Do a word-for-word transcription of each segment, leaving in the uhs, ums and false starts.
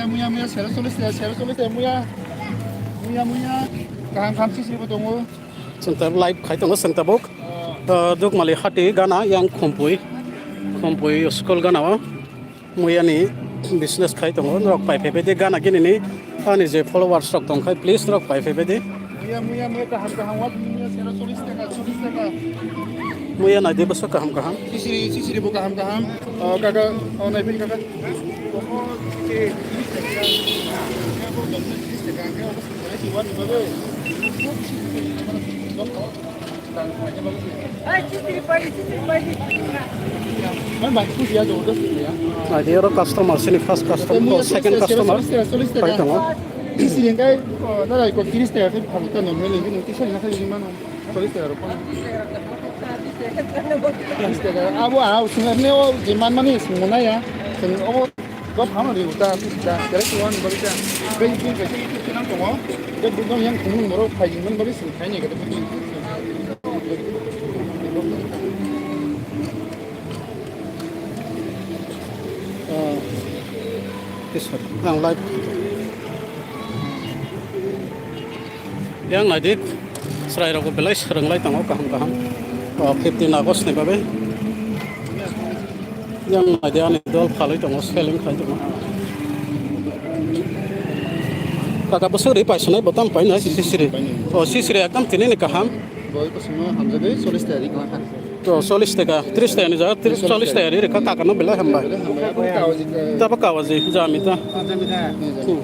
Muya, muya, sero solis taka, sero solis taka, muya. Muya, muya. Kaham, kaham, sisiri bo tongo. Chwng ta live khai tongo, chwng tabuk. Ah, Dukmali hati gana yang Khumpui. Khumpui school gana o. Muyani business khai tongo, norok pai phaibai di gana gini ni. Ani je followers rok tong khai, please norok pai phaibai di. Muya, muya, muya, kaham, kaham, wa, muya, sero solis taka, solis taka. Muya nai di bwswk kaham, kaham. Sisiri, sisiri bo kaham, kaham. Oh, kaka, oh, nai pin kaka. Adi oro customer, sini first customer, oh, second customer. Pai tongo. Sisiri engkai, oh, nara iko tiris taka khe phalta normal ni, bini tisa ni nakhai ni mano. Solis taka rok. Solis taka. Abo ah, swngar ne o je man mani swngmana ya. Swng obo. Bo phano ri uta, uta, kere tuan bari ta. Be YouTube, be YouTube channel tongo. Be bidong yang kumun moro phai man bari sing khai ni kata. Ah, yes, sir. Ang live. Yang nai di, chwrai rok belai swrwng lai tongo kaham kaham. O, fifteen August ni bagwi. Yang nai di, ani dol phalwi tongo, selling khai tongo. Kaka bwswk ri paisonai bo tam painai sisiri. O, sisiri ekdam tini ni kaham. Boi bwswkno hamjagwi chollish taka ri kwlangkha. To, chollish taka, tris taka ni jaga, tris, chollish taka ri rikha, kakano belai hambai. Belai hambai. Abo kawaji, eh, tabo kawaji, jami ta. Hmm.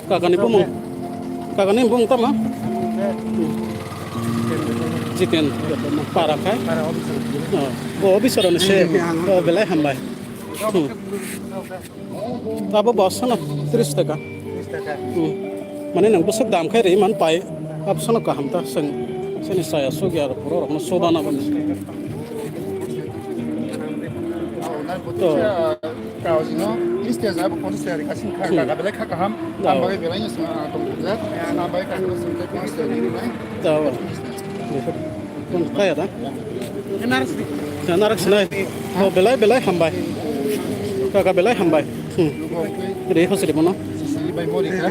Kakani bumung. Kakani bumung tama? Hmm. Jiten, para khai. Oh, bo officer ni se. Oh, belai hambai. Hmm. Abo bosano tris taka. Hmm. Mane nwng bwswk dam khai ri man pai. Absano kaham ta, chwng chini chaya sugya aro puro rokno subana bani. To. Kaujino, tris taka abo ponchas taka ri kasing kha, hmm, kaka belai kha kaham. No. Ang bagwi belai no sima tong kha. Ang bagwi kaka belai sima tong kha. To. Tong kaya da? Narak sinai. Oh, belai, belai hambai. Kaka belai hambai. Hmm. Re hosi rimo no. Sisi bai mo rikha.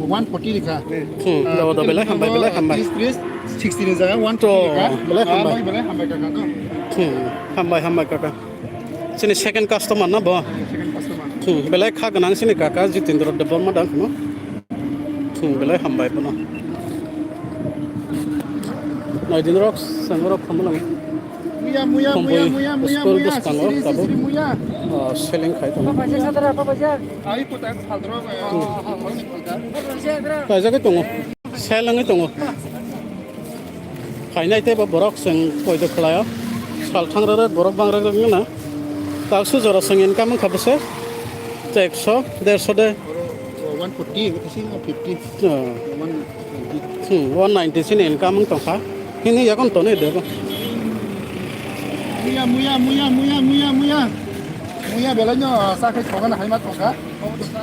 One forty rikha. Hmm. Do, do, belai hambai, belai hambai. Tris, tris, sixty ni jaga one forty rikha. To, belai hambai. Belai hambai kaka to. Hmm. Hambai, hambai kaka. Chini second customer na bo? Second customer. Hmm, belai kha gwnang chini kaka Jitendra Debbarma dang kheno. Hmm, belai hambai bono. Naidin rok, sang rok khamo lang. Muya, muya, muya, muya, muya, school muya, bwskango sisiri, tabuk. Sisiri, muya. Ah, selling khai tongo. Apa baja sadara, apa baja? Ai, kota itu saldro, eh, hmm, apa sih kota? Kaijagwi tongo. Sel wngwi tongo. Phainai tei bo borok chwng poito khlaio. Sal thang rwrwk borok bang rwrwk wngna. Taksu jora chwng income wngkha bwswk ekso, derso de. Oro one forty, oro sing fifty. Oh. One ninety. Hmm, one ninety sini income wng tongkha. Hini yakon tonwi de bo. Muya, muya, muya, muya, muya, muya. Muya belai no, ah, sakhe thogana haima thongkha. Obo to sa,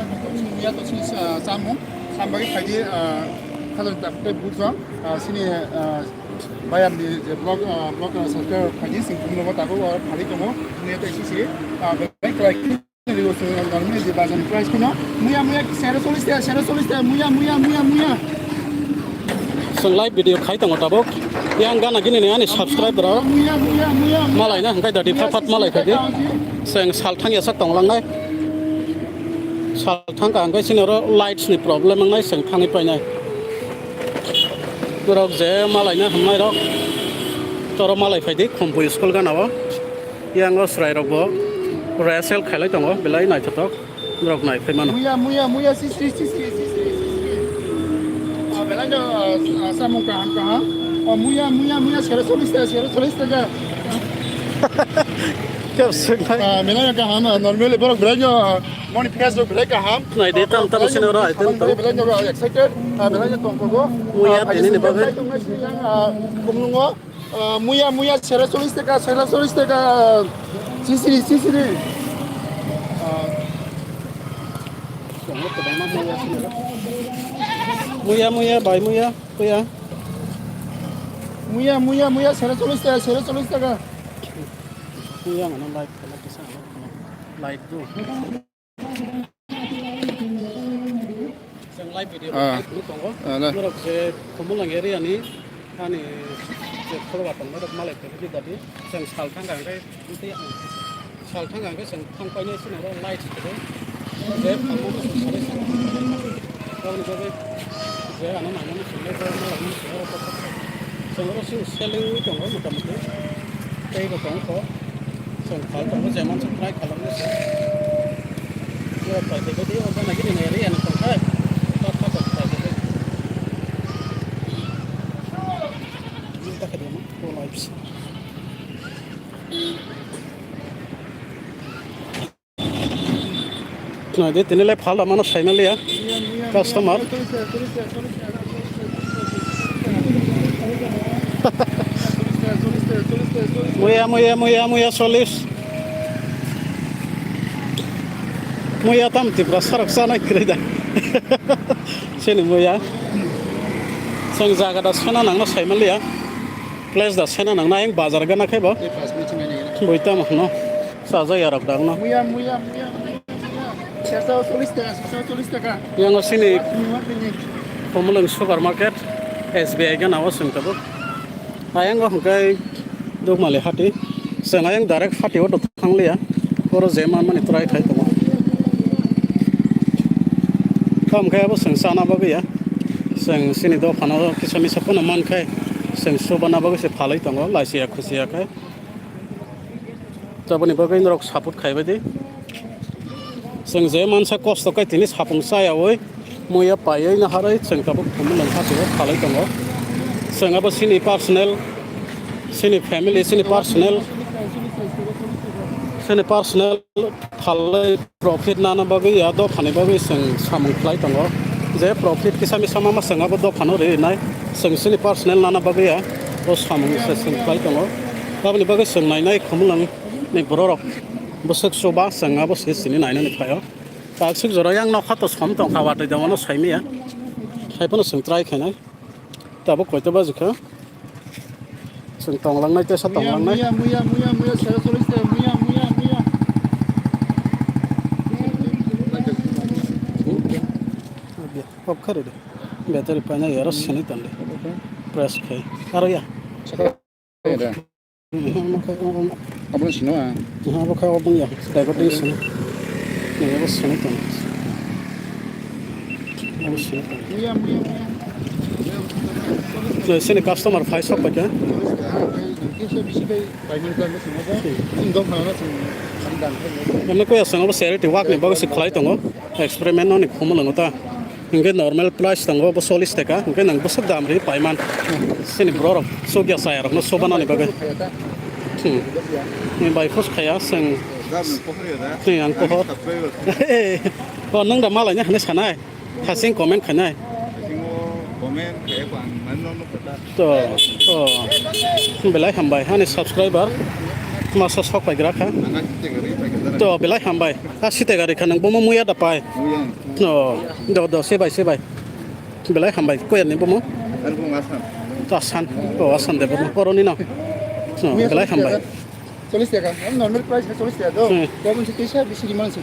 muya to sini, ah, samung. Sambagwi phaidi, ah, khalon tak tei bujong. Ah, sini, ah, bayar ni je blog, ah, blog, ah, circle phaidi sing kumno ba tago, ah, phali tongo. Muya to isi si, ah, belai kwlai. Muya, muya, sero solis taka, sero solis taka, muya, muya, muya, muya. Chwng live video khai tongo tabuk. Yang gana gini ni ani subscribe rok. Muya, muya, muya, muya. Malai na hwnkhe dadi phat phat malai khaidi. Chwng sal thang yasak tonglangnai. Sal thang ka hwnkhe chini oro lights ni problem wngnai chwng thangwi painai. Borok je malai na hwngnai rok. Toro malai phaidi Khumpui school gana o. Yang o chwrai rok bo resel khailai tongo, belai naithothok, borok nai phai mano. Muya, muya, muya, sisri, sisri, sisri, sisri. Ah, belai no, ah, samung kaham, kaham. Oh, muya, muya, muya, sero solis taka, sero solis taka. Khe swknai. Ah, belai no kaham, ah, normal borok belai no, ah, moni face rok belai kaham. Nai de, ah, tam, tam, belai no sini oro, belai item no, tam. Belai no excited, ah, belai no tongkhogo. Muya, ah, tini ni bagwi. Belai tongma sini yang, ah, kumnungo. Ah, muya, muya, sero solis taka, sero solis taka. Sisiri, sisiri. Ah. Muya, muya, bai muya, muya. Muya, muya, muya, sero solis taka, sero solis taka. Muya, mana live, live do. Live video Ah. Live no tongo. Ah, le. Norok je Khumulwng area ni ani je follower tong norok malai tong di dadi. Chwng sal thang kha hwnkhe tei sal thang kha hwnkhe chwng thang painai sini oro light se je phalmo no sari se. Aboni bagwi je ano nangmani sini je malai ni sini oro kothok se. Chwng oro sini selling wi tongo mota moti. Tei bo tong kho. Chwng phal tongo, je mansa try khalamno se. Yo, phai khe di, o gana gini nai ri, ano tong khai. Ta kha ta phai khe di. Ni ta khe di, no? Two lives. Nai de, tini lai phal da mano sai maliya. Customer. Muya, muya, muya, muya, solis. Muya tam Tripura sarok sana kiri da. Sini muya. Sang jaga da sana nang na sai maliya. Place da sana nang na yang bazar gana khai bo. Boi tam no. Saja yarok dang no. Muya, muya, muya, muya, muya. Sesa cholish taka, sesa cholish taka. Yang sini One minute, one minute. Khumulwng supermarket, S B I gana o sing tabo. Ayang o hwnkhe Dukmali hati. Chwng ayang direct hati o thang liya. Oro je man mani try khai tongo. Kam khe abo chwng chana bagwi ya. Chwng sini dophano kisa misa phano man khai. Chwng subana bagwi se phalwi tongo, laisiya khusiya khai. Taboni bagwi norok support khaibai di. Chwng je mansa kosto kai tini sapung chayawi muya paiwi naharwi chwng tabuk Khumulwng hati o phalwi tongo. Chwng abo sini personal, sini family, sini personal, sini personal phalwi profit nana bagwi ya dophani bagwi chwng samung khlai tongo. Je profit kisa misa ma chwng abo dophano rinai chwng sini personal nana bagwi ya o samung se chwng khlai tongo. Aboni bagwi chwng nainai Khumulwng ni bororok bwswk chuba chwng abo se sini nainani phaio. Takswk jora yang nokha to som tongkha watwi da mano saimaya. Haiphano chwng try khainai. Tabuk koito baji kha? Chwng tonglangnai tesa tonglangnai. Muya, muya, muya, muya, sero solis ta, muya, muya, muya. Off kharidi. Battery paina yara sini tandi. Press khai. Aro ya. Abo sino ah. Abo kha obo ya. Diabetes sini. Abo sini tong. Abo sini tong. Sini customer phai sok paikha. Emne kuya song abo charity work ni bagwi se khlai tongo. Experiment no ni Khumulwngo ta. Hingke normal price tongo bo chollish taka, hingke nang bwswk dam ri paiman. Sini borok sugya chaya rokno sobanani bagwi. Hmm. Ni bai phus khaya seng. Ni ang pohor. Oh, nang da malai ni hane sanai. Hasing comment khanai. To, to. Belai hambai, ani subscriber. Masa sok pai gra kha. To, belai hambai. A site gari kha nang bomo muya da pai. To, do, do, sebai, sebai. Belai hambai, koyar ni bomo. To, asan. To, asan de bomo. Oro ni no. To, belai hambai. Cholish taka. Normal price ka cholish taka do. Hmm. Kobon se tisa bisi di man se.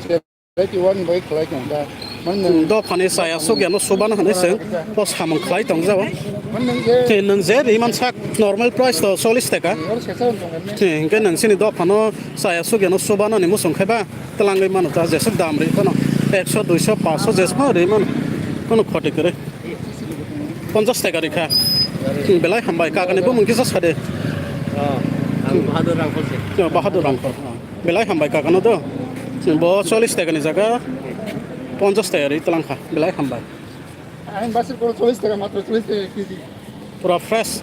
Tei tei wani bai khlai tong da. Mane nang dophani chaya sugya no subana hwnwi chwng o samung khlai tong jao. Mane nang je tei nwng je ri mansak normal price to chollish taka. Oro sesa wng tong ne. Tei hwnkhe nwng chini dophano chaya sugya no subana ni muchung khai ba twlangwi mano ta jeswk dam ri phano ekso, duiso, paanso jesma ri mano. Kono khoti kwrwi. Ponchas taka ri kha. Belai hambai kakani bo mungkisa sade. Oh, ang Bahadur Rangkhol se. Bahadur Rangkhol. Belai hambai kakano do. Bo chollish taka ni jaga ponchas taka ri twlang kha. Belai hambai. Ang basir koro chollish taka, matro chollish taka kg. Pura fresh.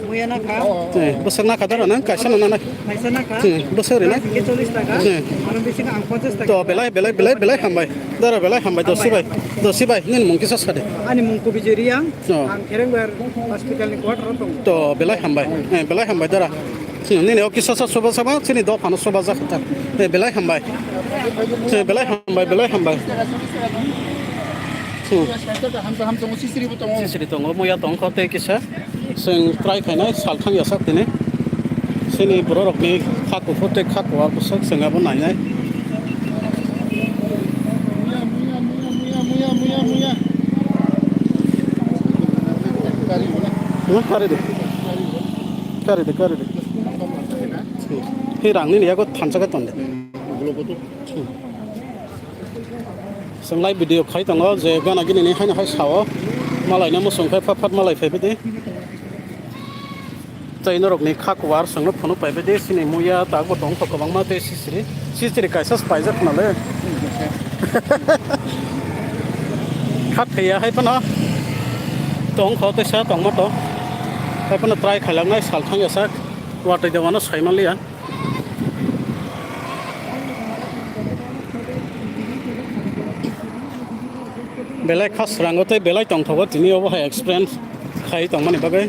Muya na kha. Bwswk na kha dara nang kaisa na nai. Kaisa na kha. Bwswk ri na. Price hwnkhe chollish taka. Aro bisi ang ponchas taka. To belai belai belai belai hambai. Dara belai hambai dosi bai. Dosi bai nini mung kisa sade. Ani mung Kubiji Riang. Oh. Ang Kherengwer hospital ni quarter o tongo. To belai hambai. Eh, belai hambai dara. Hmm, nini o kisa sa soba sama chini dophano soba jak ta. Eh, belai hambai. Eh, belai hambai, belai hambai. Hmm. Hamsa, hamsa, sisiri bo tongo. Sisiri tongo, muya tong kho tei kisa. Chwng try khainai sal thang ya sak tini. Chini borok rokni kha kuphur tei kha kuar bwswk chwng abo nainai. Hmm, kari de. Kari de, kari de. Hei rang nini yago thansa kai tonde. Chwng live video khai tongo je gana gini ni haino hai sao. Malai no musung khai phat phat malai phai bidi. Tei norok ni kha kuwar chwng no phunuk phai bidi sini muya tak bo tong kho kwbangma tei sisiri. Sisiri kaisa se paijak khna le. Kha thaiya hai phano. Tong kho tei sa tong ma to. Hai phano try khai lang nai sal thang ya sak. Watwi de wano sai man liya. Belai khasrango tei belai tongthogo tini obo hai experience khai tongmani bagwi.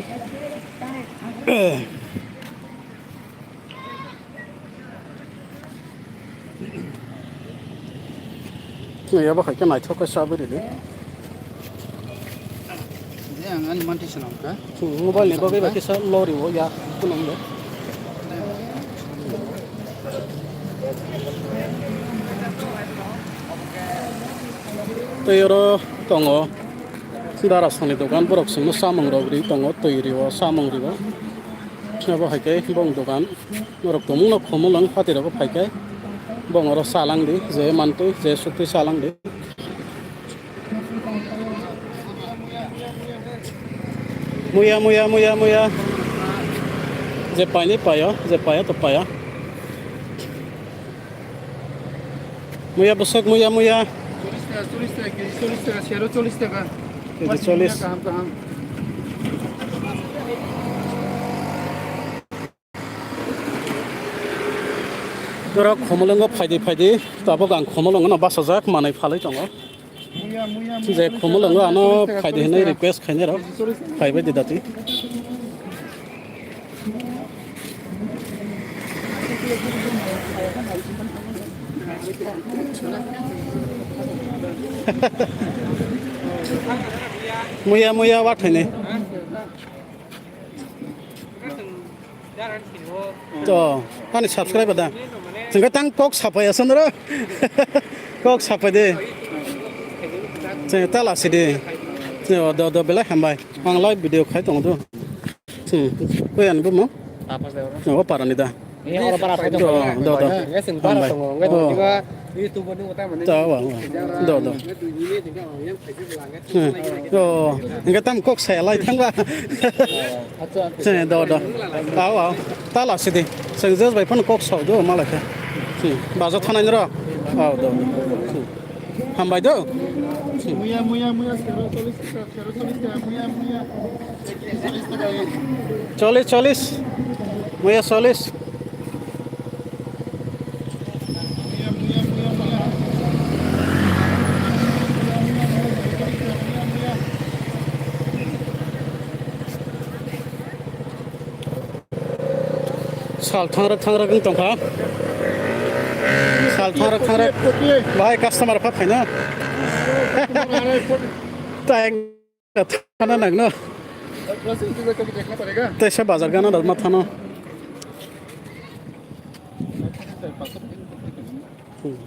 Tini obo hai khe naithok khe chabwi ridi. Ang ani manti swnam kha. Mobile ni bagwi ba kisa lori o ya kunam de. Tei oro tongo dara sani dogan, borok chwngno samung rok ri tongo, twi rio, samung rio. Abo hai khe bong dogan, norok tongmung no khumulwng pati rok phai khe bong oro chalang di, je mantwi je suktwi chalang di. Muya, muya, muya, muya. Je paini payo, je payo to paya. Muya bwswk, muya, muya. চল্লিশ টাকা, চল্লিশ টাকা কেজি, চল্লিশ টাকা, সেরো চল্লিশ টাকা। কেজি চল্লিশ। Kaham, kaham. Borok Khumulwngo phaidi phaidi, tabuk ang Khumulwngo no bachajak manwi phalwi tongo. Je Khumulwngo ano phaidi hinwi request khainai rok, phaibai di dati. Muya, muya, wathaini. To, ani subscriber da. Jengka tang kok sapai asan ro. Kok sapai de. Jeng ta lasi de. Jeng do do belai hambai. Ang live video khai tong do. Hmm. Koi an bumo? Apa sih orang? Jeng o parani da. Ini orang para foto. Do do do. Nggak sih, para tong. Nggak juga. Itu buat nunggu tamu nih. Tahu, tahu. Do do. Ini juga yang kerja berlangganan. Hmm. Oh, enggak tam kok saya lai thangba. Sini do do. Aw aw. Tala sidi. Sengjes bai phone kok sau do malaka. Sini bajo thanai ro. Aw do. Hambai do. Muya, muya, muya, sero solis, sero solis, muya, muya. Solis, solis. Muya solis. Sal thangrwk thangrwk wng tongkha. Sal thangrwk thangrwk. Bahai customer pha phaino. Tang thana nangno. Teisa bazar gana dharma thano. Hmm.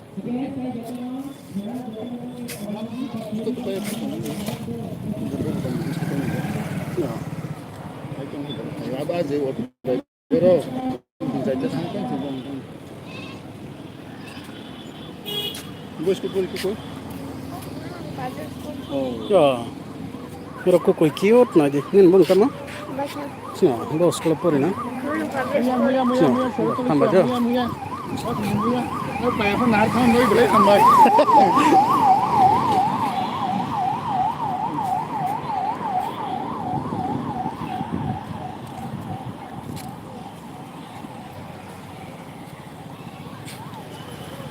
Yo. Oro kukui cute nai di. Nini bung tamo? Sino, bo school pori na? Sino, hambai jo.